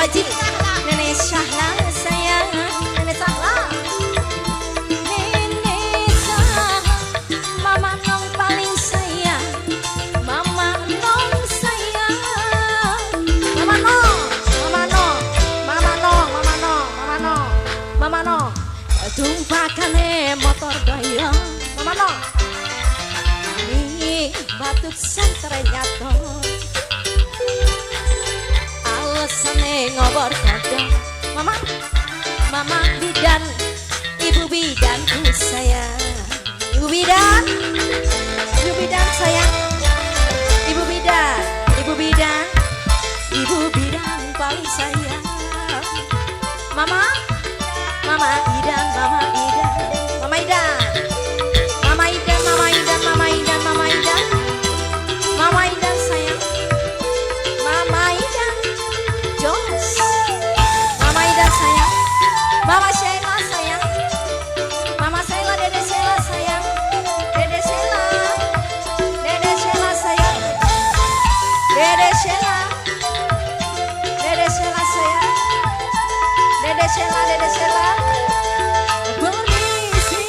Haji, Nenek Syahla sayang, Nenek Sahla. Nenek Syahla, Mama Nong paling sayang, Mama Nong sayang. Mama Nong, Mama Nong, Mama Nong, Mama Nong, Mama Nong, Mama Nong, Tumpakane motor gaya, Mama Nong. Ini batuk santre nyato. Alasane ngobor kodok, Mama, Mama bidan, ibu bidanku sayang. Ibu Bidan, Ibu Bidan sayang, Ibu bidan, ibu bidan, ibu bidan paling sayang. Mama, Mama Idan, Mama Idan, Mama Idan, Mama Idan, Mama Idan, Mama Idan, Mama Idan, Mama Idan sayang, Mama Idan, Jos. Mama Idan sayang, Mama Sheila sayang, Mama Sheila, Dede Sheila sayang, Dede Sheila, Dede Sheila sayang, Dede Sheila, Dede Sheila sayang, Dede Sheila, Dede Sheila. Permisi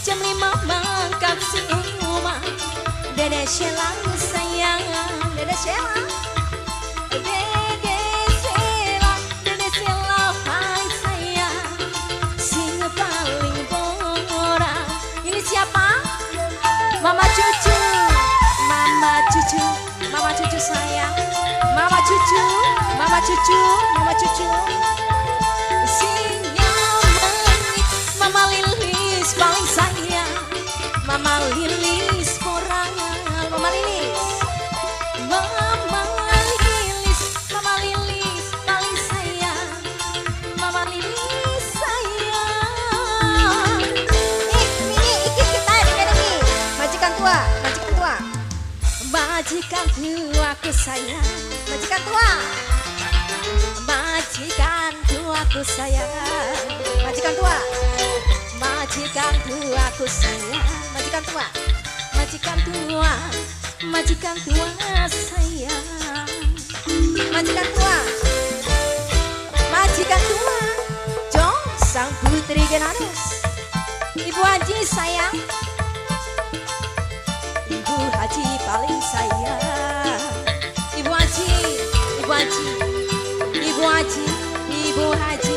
jam 5 mangkat sing omah. Dede Sheila sayang, Dede Sheila, Dede Sheila, Dede Sheila paling sayang, sing paling borak. Ini siapa? Mama Cucu, Mama cucu, Mama Cucu sayang, Mama Cucu, Mama Cucu, Mama Cucu. Sing nyaman, Mama Lilis paling sayang, Mama Lilis porangan, Mama Lilis, Mama Lilis, Mama Lilis paling sayang, Mama Lilis sayang. Ih, ini iki kita ini ini. Majikan tua, majikan tua, Majikan tuaku sayang, majikan tua, majikan tuaku sayang, majikan tua, majikan tuaku sayang, majikan tua, majikan tua, majikan tua sayang. Majikan tua, majikan tua. Jong, sang putri Genarus. Ibu Haji sayang, Ibu Haji paling sayang. Ibu Haji, Ibu Haji, Ibu Haji, Ibu Haji,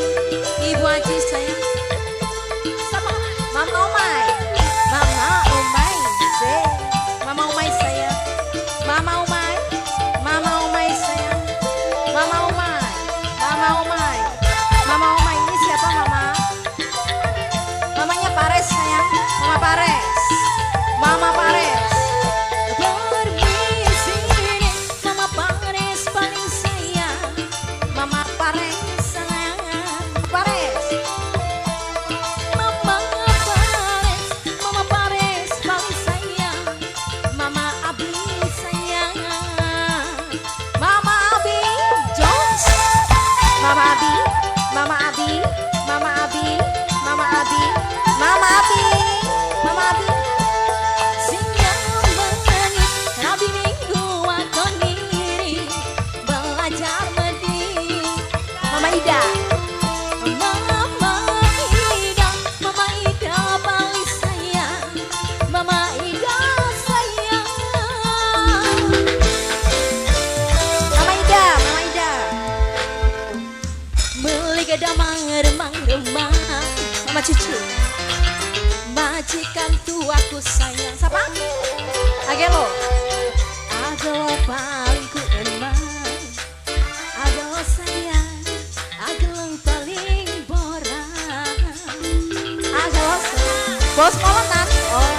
Ibu Haji sayang. Sama Mama Umay, Mama Umay, se, Mama Umay sayang. Mama Umay, Mama Umay sayang. Mama Umay, Mama Umay, Mama Umay ini siapa Mama? Mamanya Pares sayang, Mama Pares, Mama Pares. Permisi, Mama Pares paling sayang. Mama Pares sayang. Pares, Mama Pares, Mama Pares paling sayang. Mama Abi sayang. Mama Abi, Jos, Mama Abi, Mama Abi, Mama Abi, Mama Abi, Mama Abi, Mama Abi. Sing menangis rabi minggu waton diri belajar medhi. Mama Ida, Mama Ida, Mama Ida paling sayang. Mama Ida sayang. Mama Ida, Mama Ida. Beli gedamang remang remang. Mama Cucu, Majikan tuaku sayang. Siapa? Agelo, Agelo paling ku emang. Agelo sayang, agelo paling borang. Agelo, Bos Molenan, oh,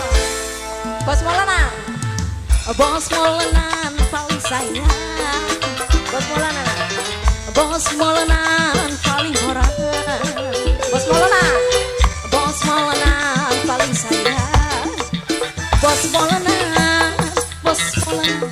Bos Molenan, Bos molenan paling sayang. Bos Molenan, Bos molenan paling borang. Bos Molenan, Bos molenan paling sayang. Bos molenan, bos molenan.